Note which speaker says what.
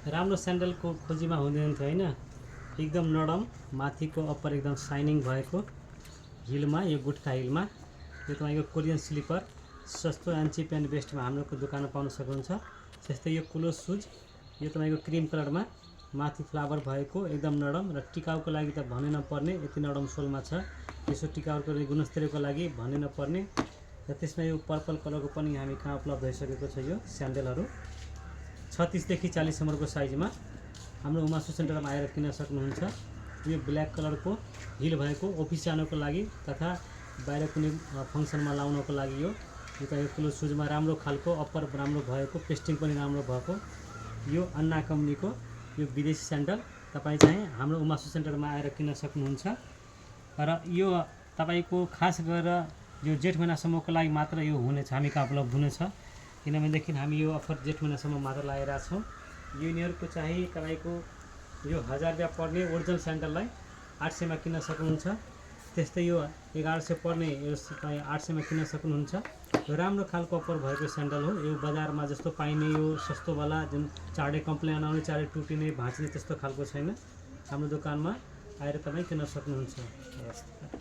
Speaker 1: राम्रो स्यान्डलको खोजीमा हुनुहुन्थ्यो हैन। एकदम नरम, माथिको अप्पर एकदम साइनिङ भएको हिलमा, यो गुटका हिलमा यो तपाईको कोरियन स्लिपर सस्तो एन्ड चिप एन्ड बेस्टमा हाम्रो दोकानमा पाउन सक्नुहुन्छ। त्यस्तै यो कुलो सुज यो तपाईको क्रिम कलरमा माथि फ्लावर भएको एकदम नरम र टिकाउको लागि त भन्नै नपर्ने यति नरम सोलमा छ। यसो टिकाउको गुणस्तरको लागि भन्नै नपर्ने र त्यसमा यो पर्पल कलरको पनि हामी कहाँ उपलब्ध भइसकेको छ। यो स्यान्डलहरू 36 देखि 40 नम्बरको साइजमा हाम्रो उमा सु सेन्टरमा आएर किन्न सक्नुहुन्छ। यो ब्ल्याक कलरको हिल भएको अफिस जानको लागि तथा बाहिर कुनै फङ्सनमा लाउनको लागि यो तपाईको क्लोज सुजमा राम्रो खालको अप्पर राम्रो भएको पेस्टिङ पनि राम्रो भएको यो अन्ना कम्पनीको यो विदेशी स्यान्डल तपाईँ चाहिँ हाम्रो उमा सु सेन्टरमा आएर किन्न सक्नुहुन्छ। र यो तपाईको खास गरेर यो जेठ महिनासम्मको लागि मात्र यो हुनेछ, हामी कहाँ उपलब्ध हुनेछ। किनभनेदेखि हामी यो अफर जेठ महिनासम्म मात्र लगाइरहेको छौँ। यो यिनीहरूको चाहिँ तपाईको यो 1000 रुपैयाँ पर्ने ओरिजिनल स्यान्डललाई 800 मा किन्न सक्नुहुन्छ। त्यस्तै यो 1100 पर्ने यो 800 मा किन्न सक्नुहुन्छ। यो राम्रो खालको अप्पर भएको स्यान्डल हो। यो बजारमा जस्तो पाइने यो सस्तोवाला जुन चाँडै कम्प्लेन आउने, चाँडै टुटिने, भाँचिने त्यस्तो खालको छैन। हाम्रो दोकानमा आएर तपाईँ किन्न सक्नुहुन्छ।